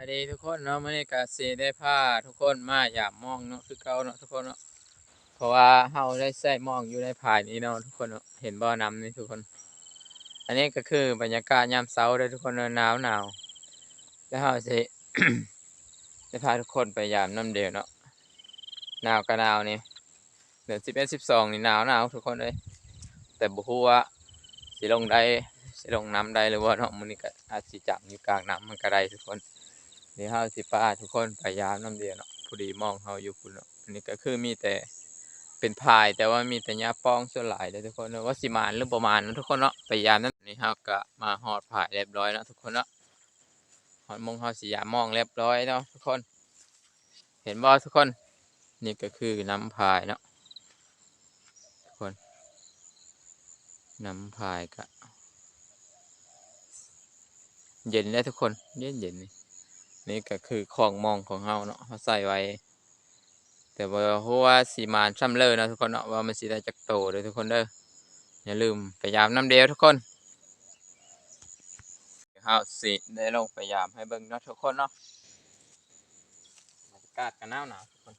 ສະບາຍດີທຸກຄົນເນາະ, ມື້ນີ້ກະຊິໄດ້ພາທຸກຄົນມາຢາມມອງເນາະ ຄືເກົ່າເນາະທຸກຄົນເນາະ. ເພາະວ່າເຮົາໄດ້ໃຊ້ມອງຢູ່ໃນພາຍນີ້ເນາະທຸກຄົນເນາະ. ເຫັນບໍ່ ນ້ຳນີ້ທຸກຄົນ? ອັນນີ້ກໍຄືບັນຍາກາດຍາມເຊົ້າເດີທຸກຄົນເດີ, ໜາວໆ. ແລ້ວເຮົາຊິ ໄດ້ພາທຸກຄົນໄປຢາມນ້ຳເດວເນາະ. ໜາວກໍໜາວນີ້ ເດືອນສິບເອັດ ສິບສອງນີ້ໜາວໆ ທຸກຄົນເອີຍ. ແຕ່ບໍ່ຮູ້ວ່າຊິລົງໄດ້ ຊິລົງນ້ຳໄດ້ຫຼືບໍ່ເນາະ. ມື້ນີ້ກໍອາດຊິຈັບຢູ່ກາງນ້ຳມັນກໍໄດ້ທຸກຄົນ. ດຽວເຮົາຊິພາທຸກຄົນໄປຢາມນ້ຳເດວເນາະ. ພໍດີມອງເຮົາຢູ່ພຸ້ນເນາະ. ອັນນີ້ກໍຄືມີແຕ່ເປັນພາຍ ແຕ່ວ່າມີແຕ່ຫຍ້າປ່ອງສ່ວນຫຼາຍເດີທຸກຄົນເດີ. ວ່າຊິໝານຫຼືບໍ່ໝານເນາະທຸກຄົນເນາະ ໄປຢາມນັ້ນ. ນີ້ເຮົາກໍມາຮອດພາຍຮຽບຮ້ອຍເນາະທຸກຄົນເນາະ. ຮອດໂມງເຮົາຊິຢາມມອງຮຽບຮ້ອຍເນາະທຸກຄົນ. ເຫັນບໍ່ທຸກຄົນ? ນີ້ກໍຄືນ້ຳພາຍເນາະທຸກຄົນ. ນ້ຳພາຍກະເຢັນເດ້ທຸກຄົນ ເຢັນໆ ນີ້. ນີ້ກໍຄືຂອງມອງຂອງເຮົາເນາະ ເຮົາໃສ່ໄວ້. ແຕ່ບໍ່ຮູ້ວ່າຊິໝານຊ່ຳເລີເນາະທຸກຄົນເນາະ ວ່າມັນຊິໄດ້ຈັກໂຕເດີທຸກຄົນເດີ. ຢ່າລືມໄປຢາມນ້ຳເດວທຸກຄົນ. ເຮົາຊິໄດ້ລົງໄປຢາມໃຫ້ເບິ່ງເນາະທຸກຄົນເນາະ. ບັນຍາກາດກໍໜາວໆ ທຸກຄົນ.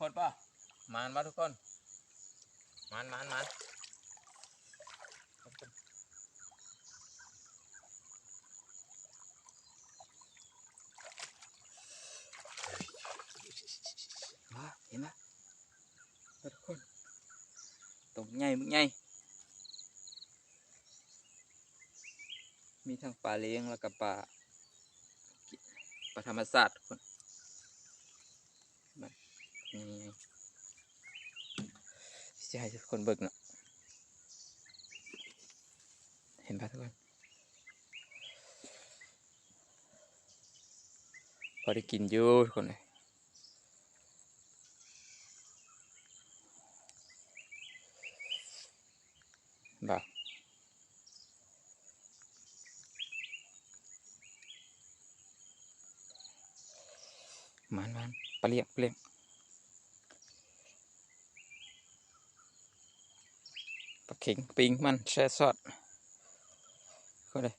ຄົນບໍ່? ມານບໍ່ທຸກຄົນ? ມານ ມານ ມານ ເຫັນບໍ່? ເບິ່ງທຸກຄົນ ໂຕບັກໃຫຍ່ ບັກໃຫຍ່ ມີທັງປາລ້ຽງ ແລ້ວກໍປາ ປາທຳມະຊາດທຸກຄົນ ນີ້ ຊິໃຫ້ທຸກຄົນເບິ່ງເນາະ ເຫັນບໍ່ທຸກຄົນ? ພໍໄດ້ກິນຢູ່ທຸກຄົນເອີຍ ບໍ່ ມານໆ ປາລ້ຽງ ປາລ້ຽງ ປາເຂັງ ປີ້ງມັນແຊຊອດ ເຂົ້າເດ້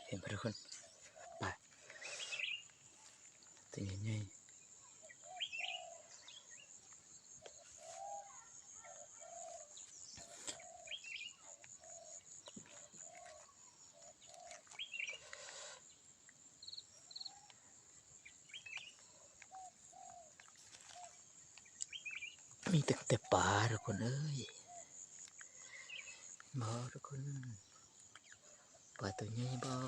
ເຫັນບໍ່ທຸກຄົນ? ປາ ຕົວໃຫຍ່ໆ ມີຕັ້ງແຕ່ປາທຸກຄົນເອີຍ ເຫັນບໍ່ທຸກຄົນ? ປາຕົວໃຫຍ່ບໍ່?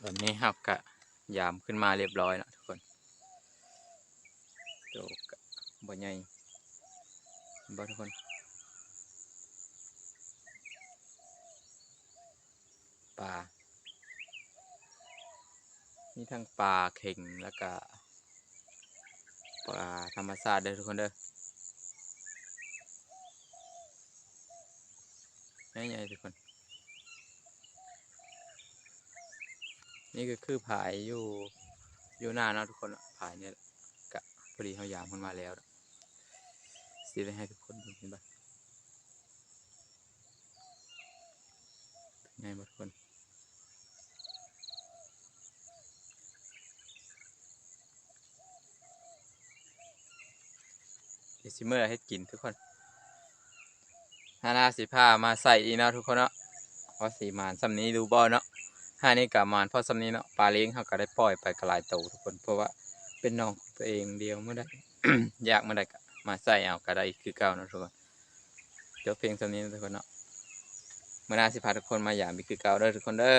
ຕອນນີ້ເຮົາກະຢາມຂຶ້ນມາຮຽບຮ້ອຍເນາະທຸກຄົນ ໂຕກະບໍ່ໃຫຍ່ ເຫັນບໍ່ທຸກຄົນ? ປາ ມີທັງປາເຂັງ ແລ້ວກະປາທຳມະຊາດເດີທຸກຄົນເດີ ໃຫຍ່ໆ ທຸກຄົນ. ນີ້ກໍຄືພາຍຢູ່ ຢູ່ໜ້າເນາະທຸກຄົນເນາະ ພາຍນີ້ແຫຼະ ກະພໍດີເຮົາຢາມເພິ່ນມາແລ້ວ ຊິໄດ້ໃຫ້ທຸກຄົນເບິ່ງ ເຫັນບໍ່? ເຫັນບໍ່ທຸກຄົນ? ດຽວຊິເມືອເຮັດກິນທຸກຄົນ ຫາໜ້າຊິພາມາໃສ່ອີກເນາະທຸກຄົນເນາະ ວ່າຊິໝານສ່ຳນີ້ຫຼືບໍ່ເນາະ ຫານີ້ກະໝານພໍສ່ຳນີ້ເນາະ ປາເລ້ງເຮົາກະໄດ້ປ່ອຍໄປກະຫຼາຍໂຕທຸກຄົນ ເພາະວ່າເປັນໜອງຂອງຕົວເອງ ດຽວມື້ໃດ ຢາກມື້ໃດກະມາໃສ່ເອົາກະໄດ້ຄືເກົ່າເນາະທຸກຄົນ. ຈົບພຽງສ່ຳນີ້ເນາະທຸກຄົນເນາະ ມື້ໜ້າຊິພາທຸກຄົນມາຢາມອີກຄືເກົ່າເດີທຸກຄົນເດີ.